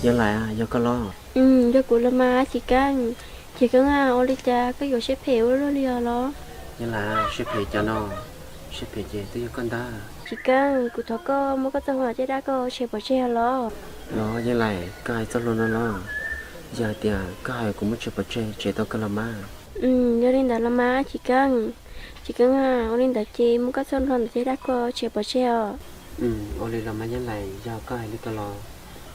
Yog Lais, yog koj los? Yog kuv los mas Chiv Keeb. Chiv Keeb, ua li cas koj yuav siab phem ua luaj li os los? Yog Lais, siab phem cas no, siab phem ces twb yog koj ntag. Chiv Keeb, kuv thov koj muab koj txoj hlua caj dab koj tshem pov tseg los. Los Yog Lais, koj hais txoj hlua no los? Yog hais tias koj hais kuv muab tshem pov tseg tshem tau kawg los mas. Yog li ntawd los mas Chiv Keeb. Chiv Keeb, ua li ntawd ces muab koj txoj hlua ntawm caj dab koj tshem pov tseg os. Ua li los mas Yog Lais, yog koj hais li ko los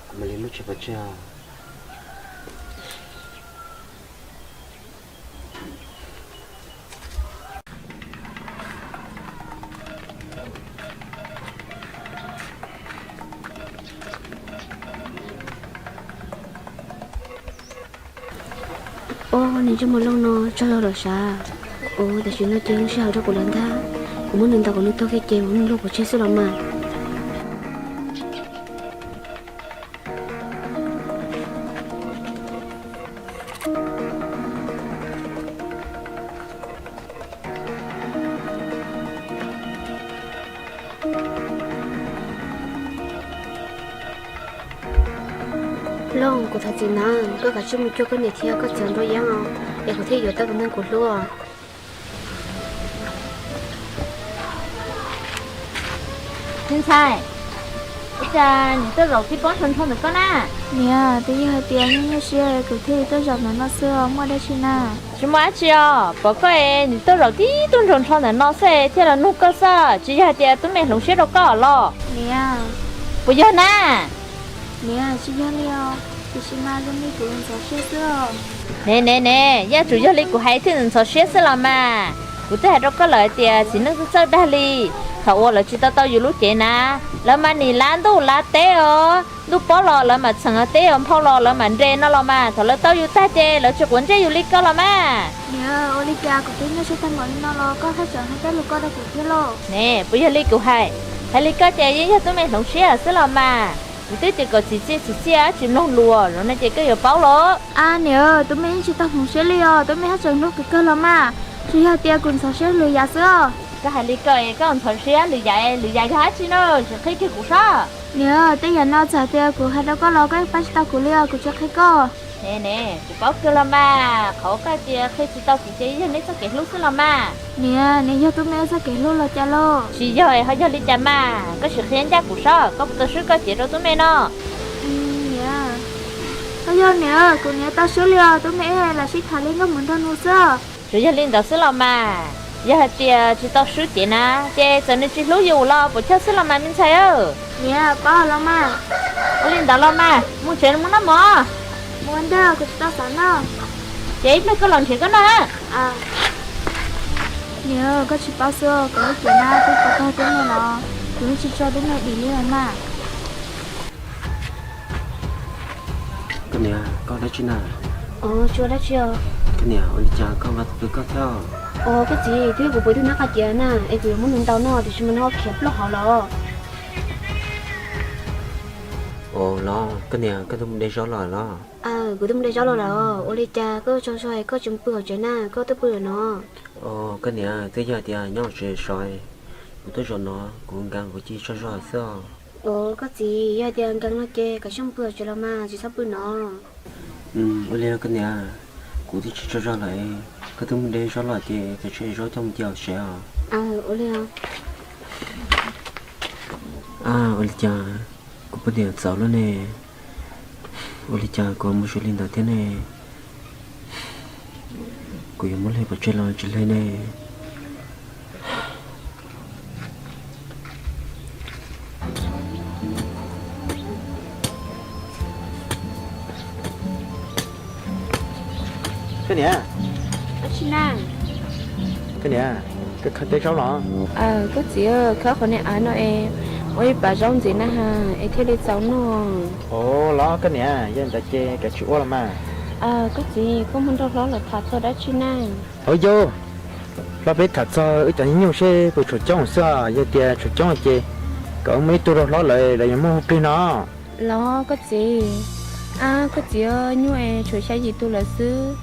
kuv mam li muab tshem pov tseg os. Ob, niag ntsej muag Looj no tsaug zog lawm sav. Ua tam sim no ces lub sij hawm rau kuv lawm ntag. Kuv muab nws ntaus kom nws tuag kiag ces kuv muab nws hlua pov tseg xwb los mas. Looj, kuv thov txim na, koj kav tsij mus cuag koj niam thiab koj txiv nruab yeeb os, es kuv thiaj yuav tau tus neeg kuv hlub. Me ntxhais, ua cas niam tuaj zaum tib pob nrho nrho ntawm koj na? Niam, twb yog hais tias nyuaj nyuaj siab kuv thiaj li tuaj zaum ntawm no xwb os, muaj dab tsi na? Tsis muaj dab tsi os, pom koj es niam tuaj zaum tib tug nrho nrho ntawm no xwb thiaj los nug koj xwb, tsis yog hais tias tub me hloov siab rau koj los? Niam. Puas yog na? Niam, tsis yog li os, tiam sis mas zoo li kuv ntxhov siab xwb os. Ne ne ne, yeej tsuas yog li kuv hais thiaj ntxhov siab xwb los mas. Kuv twb hais rau koj lawm hais tias txiv neej twb txawj dag li, thaum uas lawv tsis tau tau yus lub cev na, lawv mas nim lav ntuj lav teb os, ntuj pob los lawv mas txheem teb os, nphau los lawv mas nres no los mas, thaum lawv tau yus tag ces lawv tsis quav ntsej yus li koj los mas. Niam, ua li cas kuv twb nyuaj siab tag npaum li no los koj haj tseem hais tej lus ko rau kuv thiab lauj? Ne, puas yog li kuv hais? Hais li koj ces yeej yog tub me hloov siab xwb los mas. Kuv twb tias kom txim txiaj txim txiaj tsis mloog lus, zaum no ces koj yuav paub los. A niam, tub me yeej tsis tau hloov siab li os, tub me haj tseem hlub kuv kawg los mas, tsis yog tias kuv ntxhov siab lwm yam xwb os. Koj hais li ko es koj ntxhov siab lwm yam, lwm yam yog dab tsi na, sim qhia kiag kuv saib. Niam, tej yam no txawm hais tias kuv hais rau koj los koj yeej paub tsis tau kuv li os, kuv tsis qhia koj. Ne ne, kuv paub kawg los mas, qhov koj tias qhia tsis tau kuv ces yog neb txoj kev hlub xwb los mas. Niam, neb yog tub me txoj kev hlub los cas lauj? Tsis yog es ho yog li cas mas, koj sim qhia ncaj kuv saib koj puas tau swb koj cev rau tub me no. Niam, koj yog niam, kuv niam tau swb li os, tub me lam sib tham li nkauj muam nraug nus xwb. Tsuas yog li ntawd xwb los mas, yog hais tias tsis tau swb cev na, ces txawm nws tsis hlub yus los puas chawj xwb los mas me ntxhais. Niam, paub los mas. Ua li ntawd los mas, mus tsev mus noj mov. Mus ntag, kuv tsis tau xav noj. Ces ib pliag koj los nrhiav koj noj. Niam, koj tsis paub xwb, kuv lub cev na twb pov tag tib neeg los, kuv yeej tsis tso tub me dim li los mas. Koj niam, koj dab tsi na? Tsis ua dab tsi os. Koj niam, ua li cas koj nqa tus pw koj thiab? Os koj txiv, twb yog kuv pw twb nab qa ciav na, es kuv yuav muab nws ntaus no tiam sis mas nws ho khiav plaub hauv los. Os los, koj niam, koj twb mus de zaub los los? Kuv twb mus de zaub los lawm. Ua li cas koj tsaug zog es koj tsis mus pw hauv tsev na, koj twb pw lawm no? Os koj niam, twb yog tias nyob hauv tsev sov, kuv tuaj zaum no kuv nkees kuv cia li tsaug zog xwb os. Os koj txiv, yog tias nkees no ces kav tsij mus pw hauv tsev los mas, tsis txhob pw no. Ua li koj niam, kuv twb tsis tsaug zog lawm, koj twb mus de zaub los ces kav tsij zaub coj mus cia hauv tsev os. Ua li cas kuv poj niam txawv lawm ne? Ua li cas kuv mus zoo li ntawd thiab ne? Kuv yuav muab hle pov tseg los tsis hle ne? Koj niam, koj niam, koj khawb teb zaub los? Koj txiv, khawb qhov niag av no es ua ib pab zaub ntxiv na has es thiaj li txaus noj. Os los koj niam, yog ntawd ces kav tsij ua los mas. Koj txiv, koj muaj nrog hlob lawv tham txog dab tsi na? Hauv yau, hlob peb tham txog wb cov nyuj seb puas tshuav coob xwb os, yog tias tshuav coob ces kom wb muab ib tug rau hlob lawv, lawv yuav muaj hu plig no. Los koj txiv, ab koj txiv, nyuj es tshuav xya yim tus lawm xwb,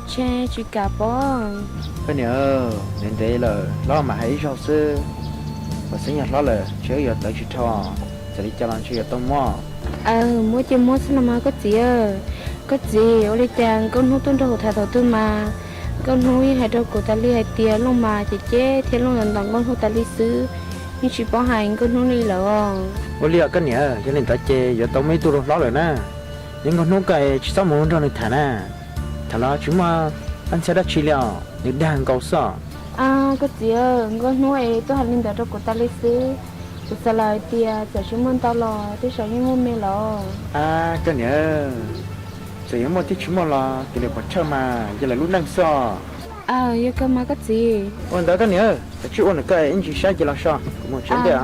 ntshe tsis kam pob. Koj niam, ntev ntev lawm hlob mam hais ib zaug xwb, kom xeeb yog hlob lawm ntshe wb yuav tawv tsis dhau, txawm li cas los ntshe yuav tau muab. Aw, muab ces muab xwb los mas koj txiv. Koj txiv, ua li cas Nkauj Hnub tuaj nrog kuv tham thaum twg mas Nkauj Hnub yeej hais rau kuv tas li hais tias Looj mas cem cem thiab Looj yuav ntaus Nkauj Hnub tas li xwb, yeej tsis paub hais Nkauj Hnub li lawm os. Ua li os koj niam, yog li ntawd ces yuav tau muaj ib tug hlob lawm na. Yog Nkauj Hnub koj tsis txhob mus nrog nws tham na, tham los tsis muaj ntxhiab dab tsi li os, nws dag nkaus xwb os. Koj txiv, Nkauj Hnub es tuaj hais li ntawd rau kuv tas li xwb. Kuv xav lawm hais tias txawm tsis muaj ntau los tej zaum yeej muaj me los. Koj niam, txawm yuav muaj thiab tsis muaj los tus niam pov thawj mas yog lawv lub neej xwb os. Aw, yog kawg mas koj txiv. Ua ntawd koj niam, koj cia li ua nws koj ib ntsis saib ces los so, kuv mus tsev ntej.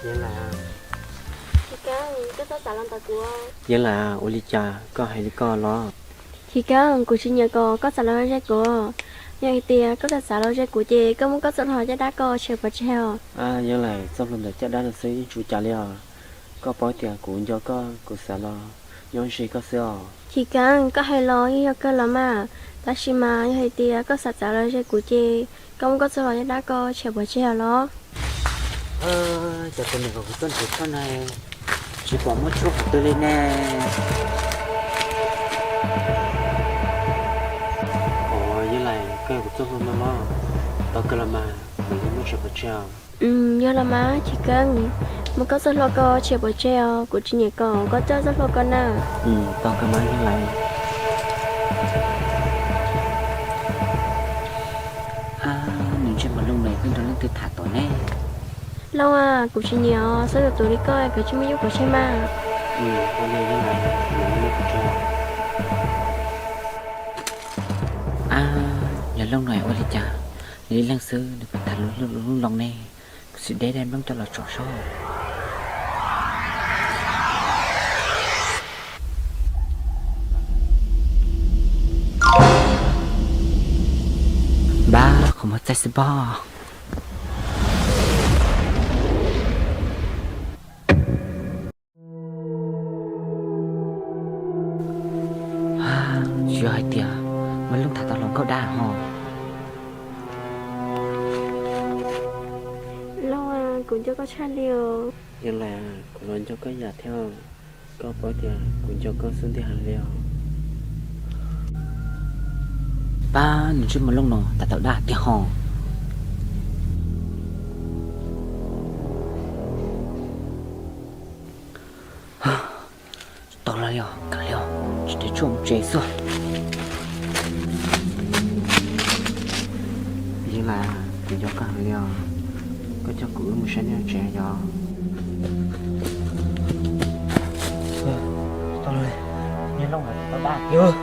Yeej Lais, Yeej Lais, ua li cas koj hais li koj los? Chiv Keeb, kuv tsis nyiam kom koj xav los ze kuv. Yog hais tias koj xav xav los ze kuv ces koj muab koj txoj hlua caj dab koj tshem pov tseg os. Yeej Lais, txoj hlua ntawm caj dab no xwb yeej tsis ua cas li os. Koj paub tias kuv nco koj, kuv xav los nyob ze koj xwb os. Chiv Keeb, koj hais los yeej yog kawg los mas, tab sis mas yog hais tias koj xav xav los ze kuv ces koj muab koj txoj hlua caj dab koj tshem pov tseg os los. Cov tus niam kom kuv tuaj nrhiav koj na, tsis pom muaj tshuaj qhov twg li ne. Ua, Yeej Lais, koj yog kuv txoj hlua no los? Tau kawg los mas, kuv yuav muab tshem pov tseg os. Yog los mas Chiv Keeb, muab koj txoj hlua koj tshem pov tseg os, kuv tsis nyiam kom koj coj txoj hlua koj na. Tau kawg mas Yeej Lais. Nws ntsej muag Looj no pheej nrog leej twg tham tom ne? Looj, kuv tsis nyiam os, txhob yuav tus li koj, koj tsis muaj ib yam pov tseg mas. Ab, yog Looj no ua li cas, nws ib leeg xwb nws pheej tham lub lub loo ne. Kuv sim deb daim nplooj coj los tsom saib. Npab qhov muag txaij xwb pob. Tsis yog hais tias Npab Looj tham tau hluas nkauj dab ho. Looj, kuv nco koj tshaj li os. Yeej Lais, kuv los nco koj ib yam thiab. Koj paub tias kuv nco koj xwb nti heev li os. Pab, nws ntsej muag Looj no tham tau dab tiag ho. Tau los li os, kam li os, tsis tau tsuam mus tsev xwb. Yeej Lais, kuv nco koj heev li os, koj coj kuv wb mus saib nej tsev yog. Tau los li, Npab Looj tham tau dab tiag.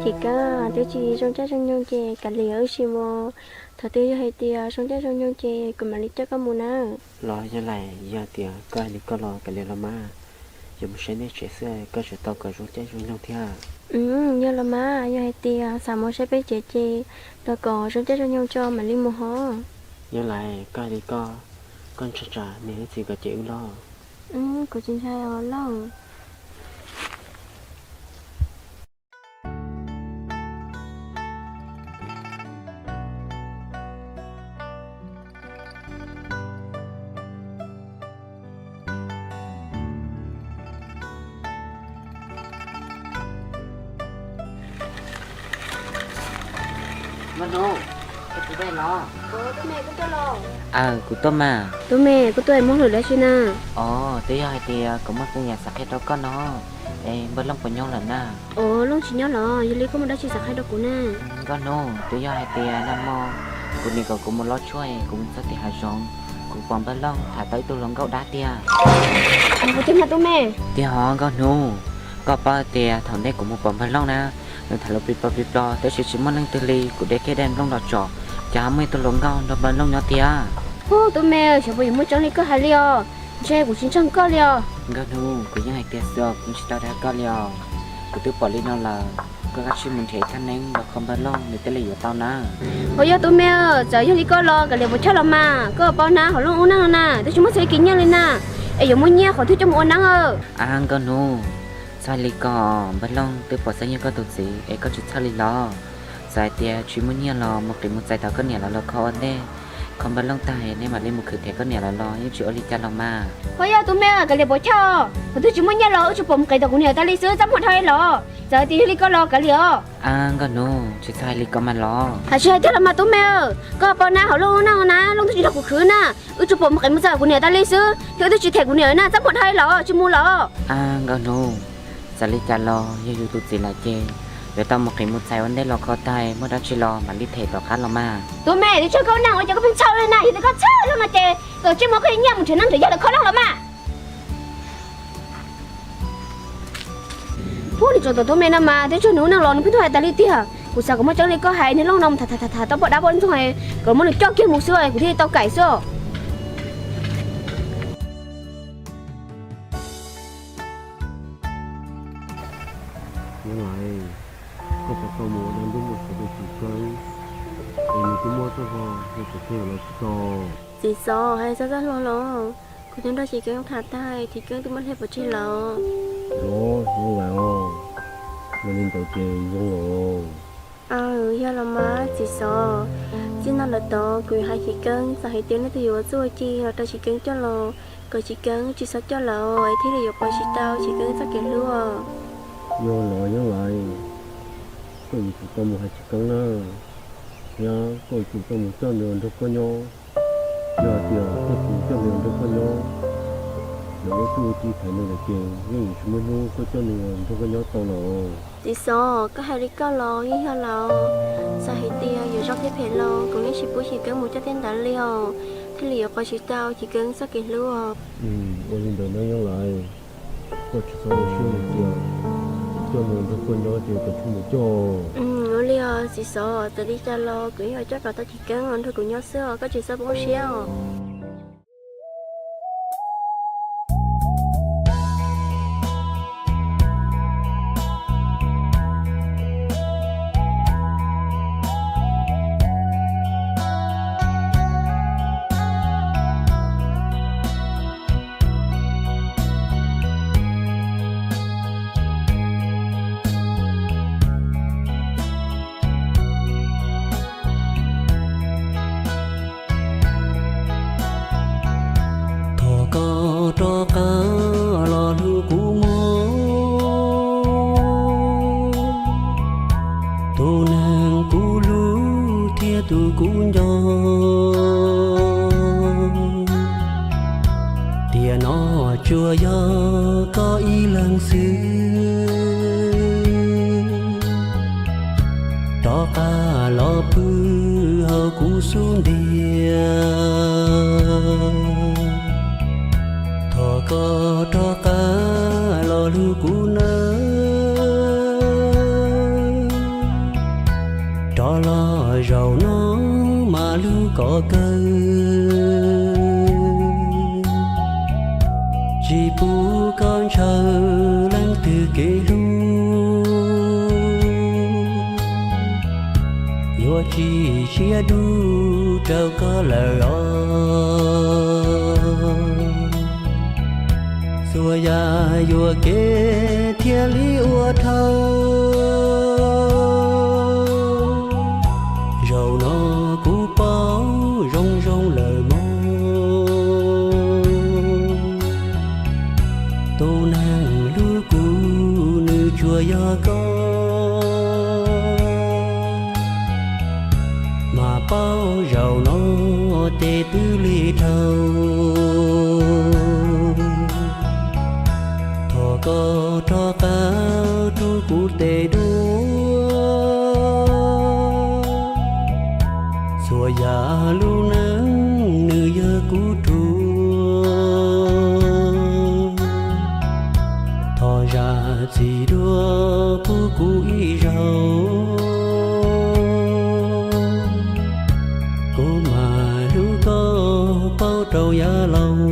Ces koj twb tsis zoo caij zoo nyoog ces kav liam wb sim mus. Thaum twg yog hais tias zoo caij zoo nyoog ces kuv mam li coj koj mus na. Los Yeej Lais, yog tias koj hais li koj los kav liam los mas, yuav mus saib nej tsev xwb koj tseem tau kom zoo caij zoo nyoog thiab. Yog los mas, yog hais tias xav mus saib peb tsev ces los kom zoo caij zoo nyoog tso mam li mus hos. Yeej Lais, koj hais li koj, koj ntshai tsam niam thiab txiv kom cem wb los? Kuv tsis ntshai os Looj. Npab Hnub, koj tuaj los? Aw, kuv tuaj mas. Tub me, koj tuaj muaj hauj lwm dab tsi na? Os, twb yog hais tias kuv muaj tej yam xav qhia rau koj no. Es Npab Looj puas nyoo lawm na? Os, Looj tsis nyob los, yog li koj muaj dab tsi xav qhia rau kuv na? Nkauj Hnub, twb yog hais tias nag hmo kuv niam kom kuv mus lov tshuaj, kuv mus txog tim hav zoov, kuv pom Npab Looj tham tau ib tug hluas nkauj dab tiag. Tiag hov Nkauj Hnub, koj paub tias thaum ntej kuv mus pom Npab Looj na, nws tham lus plig plo plig plo tab sis tsis muaj leej twg li, kuv de kiag daim nplooj los tsom, cas ho muaj ib tug hluas nkauj nrog Npab Looj nyob tiag. Hu, tub me, xyov puas yuav muaj tseeb li koj hais li os, ntshe kuv tsis ntseeg koj li os. Nkauj Hnub, kuv yeej hais tiag xwb os, kuv tsis tau dag koj li os. Kuv twb pom li no lawm, koj kav tsij mus nrhiav thaj neeb los kho npawg Looj nws thiaj li yuav tau na. Hos yog tub me, txawm yog li koj los kav liam puas choj los mas, koj paub na hauv Looj ua neej no na twb tsis muaj txhua kev nyiaj li na, es yuav muaj nyiaj qhov twg coj mus ua neeb. Ab nkauj hnub, txhob hais li ko, npawg Looj twb pom xeeb yog koj tus txiv es koj tsis txhawj li los? Txawm hais tias tsis muaj nyiaj los mus qiv mus txais tom koj niam lawv los kho ua ntej, kho npawg Looj tag neb mam li mus khwv them koj niam lawv los yeej tsis ua li cas los mas. Hos yog tub me, kav liam puas choj, qhov twg tsis muaj nyiaj los wb tsuas pom mus qiv tom kuv niam tas li xwb, txaj muag dhau li los? Txawm hais tias yog li koj los kav liam os. Ab nkauj hnub, tsis txhob hais li ko mas los. Hais tsis hais tiag los mas tub me, koj paub na hauv Looj ua neej no na Looj twb tsis nrog kuv khwv na, wb tsuas pom mus qiv mus txais kuv niam tas li xwb, thiab wb twb tsis them kuv niam na, txaj muag dhau li los tsis mus los? Ab nkauj hnub, txawm li cas los yog yus tus txiv lawm ces yuav tau mus qiv mus txais ua ntej los kho tag muaj dab tsi los mam li them tom qab los mas. Tub me, twb tsis koj neeg ua cas koj pheej txhawj li na, yog tias koj txhawj Looj no ces koj tsij muab koj nyiaj mus nrhiav neeb nrhiav yaig los kho Looj los mas. Pub nws tsaus tom tub me no mas twb tsis hnub neej los nws pheej tuaj hais tas li tiag. Kuv xav kom muaj tseeb li koj hais, niag Looj no mus tham tham tham tau poj dab poj ntxoog, kom muab nws coj kiag mus xwb es kuv thiaj li tau kaim xwb. Yog lawm, koj puas tau mus ua dab ntub muaj txiv rau tsis tseeb, es nws twb muab tuaj ho yog tseem thiaj los tsis tau. Txiv xov hais txog txoj hlua los, kuv twb nrog Tsis Keeb tham tag, Tsis Keeb twb muab hle pov tseg lawm. Los, zoo lawm os, yog li ntawd ces zoo lawm. Aw, yog los mas txiv xov, txij no lawm tod kuv yuav hais Tsis Keeb, txawm hais tias leej twg yuav ua txuj ua ci los rau Tsis Keeb coj los, kom Tsis Keeb tsis txhob coj lawm es thiaj li yuav pov tsis tau Tsis Keeb txoj kev hlub. Yog los Yeeb Lais, koj yuav tsum tau mus hais Tsis Keeb na, thiab koj yuav tsum tau mus coj nws los nrog koj nyob. Yog hais tias koj tsis coj nws los nrog koj nyob, ces ua txuj ua ci thaiv nws lawm ces yeej yuav tsis muaj hnub koj coj nws los nrog koj nyob tau lawm. Txiv xov, koj hais li koj los yeej yog lawm. Txawm hais tias yuav zoo thiab phem los kuv yeej tsis pub Tsis Keeb mus coj thiab ntawd li os, thiaj li yuav pov tsis tau Tsis Keeb txoj kev hlub. Ua li ntawd na Yeeb Lais, koj tsis txhob ua siab cia, coj nws nrog koj nyob ces koj tsuas mus coj. Ua li os txiv xov, txawm li cas los kuv yeej yuav coj kom tau Tsis Keeb los nrog kuv nyob xwb os, koj tsis txhob poob siab os. Thov koj rov qab los hlub kuv mog, tus neeg kuv hlub thiab tus kuv nco. Tiam no tsuas yog koj ib leeg xwb, rov qab los pw hauv kuv xub ntiag. Thov koj rov qab los hlub kuv nawb, rov los zaum no mas hlub kom kawg. Tsis pub koj ntshaw leej twg kev hlub, yuav tsis siab dub rau koj lawm os. Txhua yam yuam kev thiaj li ua dhau. Zaum no kuv paub zoo zoo lawm mog, tus neeg hlub kuv nws tsuas yog koj. Mas paub zaum no ces twb lig dhau. Thov koj rov qab rub kuv tes duab, txhua yam lub neej nws yog kuv rua. Thov zam txim dua pub kuv ib zaug, kuv mam hlub koj paub rau yav laus.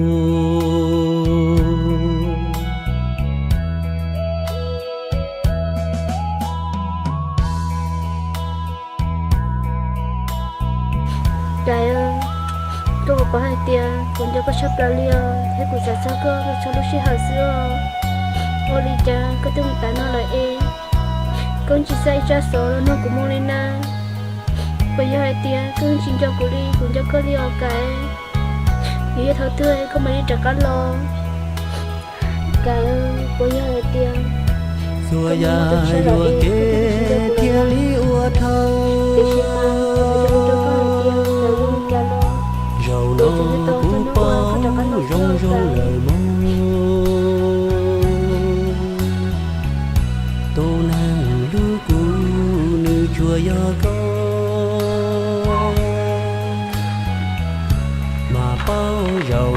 Kais, koj puas paub hais tias kuv nco koj tshaj plaws li os, thiab kuv xav txog koj txhua lub sij hawm xwb os. Ua li cas koj twb mus tas no lawm es koj tsis xa ib tsab xov los nug kuv moo li na? Puas yog hais tias koj tsis nco kuv li kuv nco koj li os Kais? Yog yog thaum twg koj mam li rov qab los? Kais, puas yog hais tias txhua yam yuam kev thiaj li ua dhau. Tiam sis mas kuv hais rau koj hais tias txawm li cas los zaum no kuv paub zoo zoo lawm mog. Tus neeg hlub kuv nws tsuas yog koj, mas paub zaum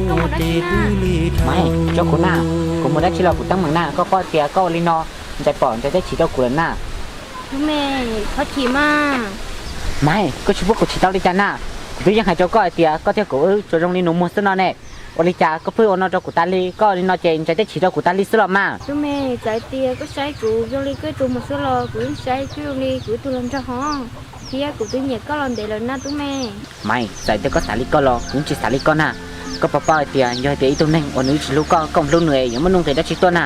no ces twb li dhau. Maiv, tso kuv na, kuv mus dab tsi los kuv teeb meem na, koj paub tias koj ua li no, Ntsais pom Ntsais teb chim rau kuv lawm na. Tub me, txhob chim mas. Maiv, koj tsis pub kuv chim tau li cas na? Kuv twb yeej hais rau koj hais tias koj thiab kuv wb tsuas zoo li nus muag xwb no ne. Ua li cas koj pheej ua no rau kuv tas li? Koj ua li no ces Ntsais teb chim rau kuv tas li xwb los mas. Tub me, txawm tias koj saib kuv zoo li koj ib tug muag xwb los kuv yeej saib koj zoo li kuv ib tug hluas nraug hos, thiab kuv twb nyiam koj los ntev lawm na tub me. Maiv, txawm tias koj xav li koj los kuv yeej tsis xav li koj na. Koj puas paub hais tias yog hais tias ib tug neeg uas nws tsis hlub koj, koj mus hlub nws es yuav muaj nuj nqis dab tsi tuaj na?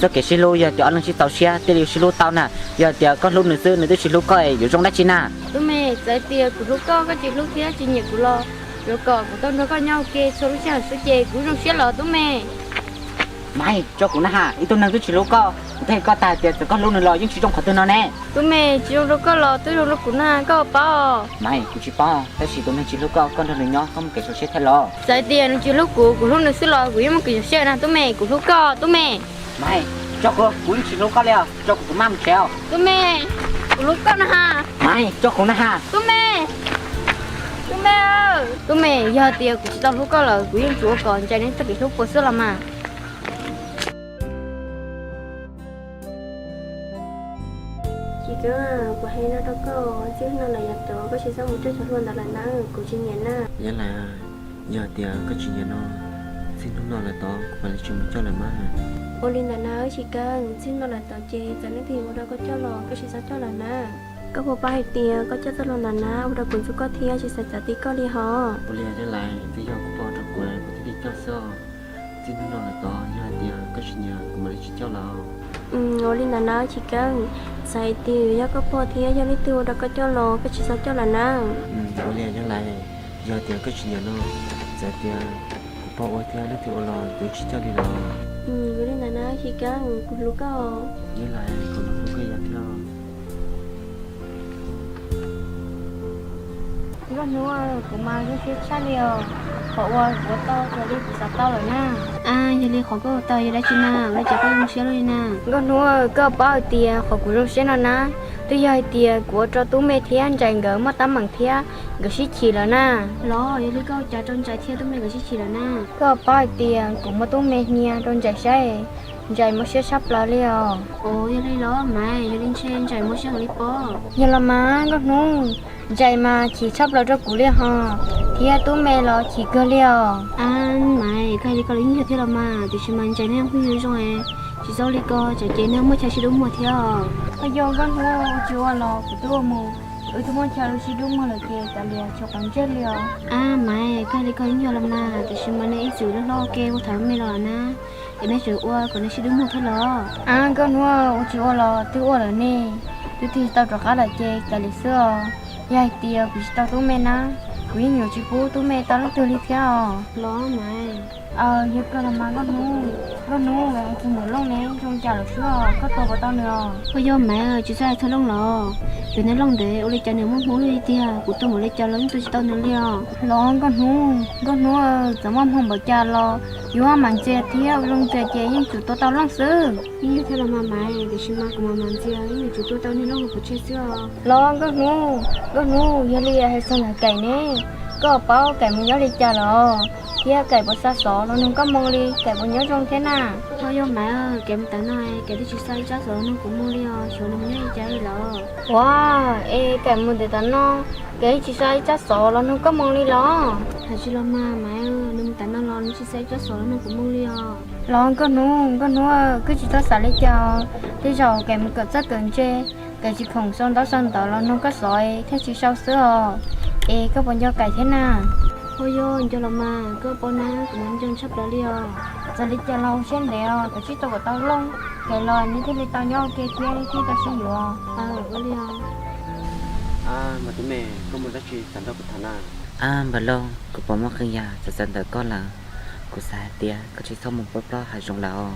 Txoj kev sib hlub yog tias ob leeg sib txaus siab thiaj li sib hlub tau na. Yog hais tias koj hlub nws xwb nws twb tsis hlub koj es yuav zoo dab tsi na? Tub me, txawm tias kuv hlub koj, koj tsis hlub thiab tsis nyiam kuv los yuav kom kuv tau nrog koj nyob ua ke txhua lub sij hawm xwb ces kuv zoo siab los tub me. Maiv, tso kuv na ha, ib tug neeg twb tsis hlub koj, kuv twb hais koj tas tias txawm koj hlub nws los yeej tsis zoo qhov twg no ne. Tub me, tsis zoo rau koj los twb zoo rau kuv na, koj paub. Maiv, kuv tsis paub, tab sis tus neeg tsis hlub koj, koj nrog nws nyob koj muaj kev zoo siab thiab los? Txawm tias nws tsis hlub kuv, kuv hlub nws xwb los kuv yeej muaj kev zoo siab na tub me, kuv hlub koj tub me. Maiv, tso kuv, kuv yeej tsis hlub koj li os, tso kuv kuv maj mus tsev os. Tub me, kuv hlub koj na ha. Maiv, tso kuv na ha. Tub me, tub me, tub me, yog tias kuv tsis tau hlub koj lawm kuv yeej tsuas ua kom Ntsais neb txoj kev hlub puas xwb los mas. Txiv Keeb, kuv hais no rau koj, txij hnub no lawm yav tod koj tsis txhob mus nrog cov hluas ntawd lawm na, kuv tsis nyiam na. Yog lawm, yog tias koj tsis nyiam no, txij hnub no lawm tod kuv mam li tsis mus coj lawm mas. Ua li ntawd na Txiv Keeb, txij hnub no lawm tod ces txawm leej twg ua rau koj coj los koj tsis txhob coj lawm na. Koj puas paub hais tias koj coj txoj hlua ntawm na ua rau kuv ntxub koj thiab tsis xav txav ti koj li hos. Ua li yog lawm, twb yog koj pom rau kuv kuv thiaj li coj xwb os. Txij hnub no lawm tod yog hais tias koj tsis nyiam kuv mam li tsis coj lawm. Ua li ntawd na Txiv Keeb, txawm hais tias yog koj pog thiab yog leej twg ua rau koj coj los koj tsis txhob coj lawm na. Ua li yog lawm, yog tias koj tsis nyiam no, txawm tias kuv pog ua thiab leej twg ua los kuv tsis coj li los. Ua li ntawd na Txiv Keeb, kuv hlub koj. Yog lawm, kuv los hlub koj ib yam thiab. Nkauj Hnub, kuv mas zoo siab tshaj li os, qhov uas kuv ua tau raws li kuv xav tau lawm na. Yog li qhov koj ua tau yog dab tsi na, ua li cas koj zoo siab luaj li na? Nkauj Hnub, koj paub hais tias qhov kuv zoo siab no na, twb yog hais tias kuv ua rau Tub Me thiab Ntsais nkawd muaj teeb meem thiab nkawd sib chim lawm na. Los yog li koj ua cas rau Ntsais thiab Tub Me nkawd sib chim lawm na? Koj paub hais tias kuv muab Tub Me hnia rau Ntsais saib, Ntsais mob siab tshaj plaws li os. Ua yog li los Maiv, yog li ntshe Ntsais mob siab heev li pob. Yog los mas Nkauj Hnub, Ntsais mas chim tshaj plaws rau kuv li hos, thiab Tub Me los chim kawg li os. Maiv, koj hais li ko los yeej yog thiab los mas, tiam sis mas Ntsais neb phooj ywg zoo, tsis txhob li ko tsam ces neb muaj chaw sib dub muag thiab os. Yog Nkauj Hnub, ua tsis ua los kuv twb ua mus, wb twb muaj chaw sib dub muag lawm ces kav liam tshuav qhov ntsej li os. Maiv, koj hais li ko yeej yog los mas, tiam sis mas neb ib txwm loj hlob ua ke ua tham me los na, es neb tseem ua kom neb sib dub muag thiab los? Nkauj Hnub, ua tsis ua los twb ua lawm ne, twb tig tau rov qab lawm ces kav liam xwb os. Yog hais tias kuv tsis tau Tub Me na, kuv yeej yuav tsis pub Tub Me tau leej twg li thiab os. Los Maiv. Yog kawg los mas Nkauj Hnub, Nkauj Hnub, tus Maum Looj ne zoo cas lawm xwb os, koj tua puas tau nws os? Ua yog Maiv, tsis txhob hais txog Looj los, pem ntawd Looj ntev ua li cas nws muaj hmoo luaj li tiag, kuv tua npaum li cas los yeej tua tsis tau nws li os. Los Nkauj Hnub, Nkauj Hnub, txawm muaj hmoo npaum cas los yuav mam ntxias thiab ua zoo ntxias ces yeej tsum tua tau Looj xwb. Yeej yog thiab los mas Maiv, tiam sis mas kuv mam mam ntxias yeej yuav tsum tua tau niag Looj hauv kuv tseg xwb os. Los Nkauj Hnub, Nkauj Hnub, yog li hais txog ntawm Kaim ne, koj paub Kaim mus nyob li cas los? Thiab Kaim puas xa xov los nug koj moo li, Kaim puas nyob zoo thiab na? Ua yog Maiv, Kaim mus tas no, Kaim twb tsis xa ib tsab xov los nug kuv moo li os, xyov nws mus nyob li cas li los. Ua, es Kaim mus ntev tas no, Kaim tsis xa ib tsab xov los nug koj moo li los? Hais tsis los mas Maiv, nws mus tas no los nws tsis xa ib tsab xov los nug kuv moo li os. Los Nkauj Hnub, Nkauj Hnub, koj tsis txhob xav li cas, tej zaum Kaim mus kawm txawj kawm ntse, Kaim tsis khoom sau ntaub sau ntawv los nug koj xov thiaj tsis sau xwb os. Es koj puas nco Kaim thiab na? Ua, yog nco los mas, koj paub na, kuv mas nco tshaj plaws li os. Txawm li cas los ua siab ntev os, kav tsij tos kom tau Looj Kaim los neb thiaj li tau nyob ua ke thiab neb thiaj tau sib yuav. Ua li os. Mas tub me, koj muaj dab tsi xav nrog kuv tham na? Ab npawg Looj, kuv puas muaj qee yam txawv txawv ntawm koj lawm. Kuv xav hais tias koj tsis txhob mus plob plob hav zoov lawm os.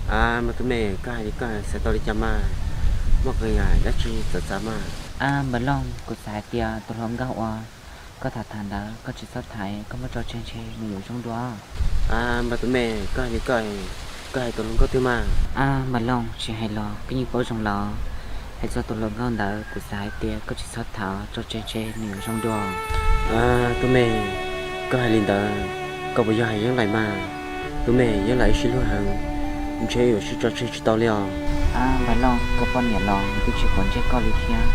Ab mas tub me, koj hais li koj xav tau li cas mas? Muaj qee yam dab tsi txawv txawv mas? Ab npawg Looj, kuv xav hais tias tus hluas nkauj uas koj tham tham ntawd koj tsis txhob tham, koj muab tso tseg ntshe nws yuav zoo dua. Ab npawg tub me, koj hais li koj, koj hais tus hluas nkauj twg mas? Ab npawg Looj, tsis hais los koj yeej paub zoo los. Hais txog tus hluas nkauj ntawd kuv xav hais tias koj tsis txhob tham, tso tseg ntshe nws yuav zoo dua. Tub me, koj hais li ntawd, koj puas yog hais Yeeb Laim mas? Tub me, Yeeb Laim wb sib hlub heev, ntshe yuav sib tso tseg tsis tau li os. Ab npawg Looj, koj poj niam los nws twb tsis quav ntsej koj li thiab.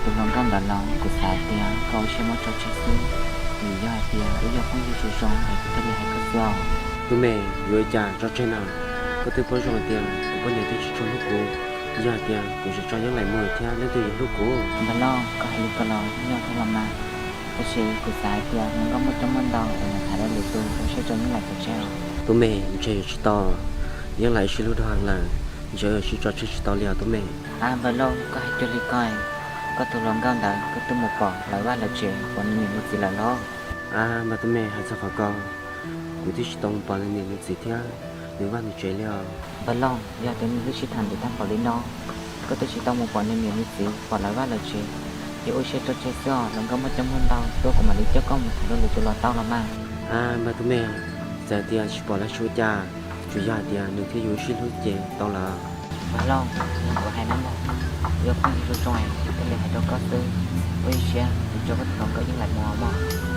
Tus hluas nkauj ntawd los kuv xav hais tias koj ua siab muab tso tseg xwb, vim yog hais tias wb yog phooj ywg zoo zoo es kuv thiaj li hais koj xwb os. Tub me, yuav ua cas tso tseg na, koj twb paub zoo hais tias kuv poj niam twb tsis tshua hlub kuv, yog hais tias kuv tseem tso Yeeb Laim mus thiab leej twg yuav hlub kuv? Npawg Looj, koj hais li ko los yeej yog thiab los mas, tab sis kuv xav hais tias hluas nkauj muaj coob muaj ntau es lam tham rau lwm tus, ua siab tso Yeeb Laim pov tseg os. Tub me, ntshe yuav tsis tau, Yeeb Laim wb sib hlub dua heev lawm, ntshe yuav sib tso tseg tsis tau li os tub me. Ab npawg Looj, koj hais cuag li ko, koj tus hluas nkauj ntawd koj twb mus pom lawv vaj lawv tsev pom nws niam nws txiv lawm los? Ab npawg tub me, hais txog qhov ko, kuv twb tsis tau mus pom nws niam nws txiv thiab nws vaj nws tsev li os. Npawg Looj, yog tias nws twb sib tham ntev tag npaum li no, koj twb tsis tau mus pom nws niam nws txiv pom lawv vaj lawv tsev, ces ua siab tso tseg xwb os, hluas nkauj muaj coob muaj ntau, tuaj kuv mam li coj koj mus tham dua lwm tus los tau los mas. Ab npawg tub me, txawm tias tsis pom los tsis ua cas, tsuas yog hais tias nws thiab yus sib hlub ces tau lawm. Npawg Looj, kuv hais na mog, yog phooj ywg zoo zoo es thiaj li hais rau koj xwb, ua ib siab kuv tso koj tus hluas nkauj Yeeb Laim mus mog.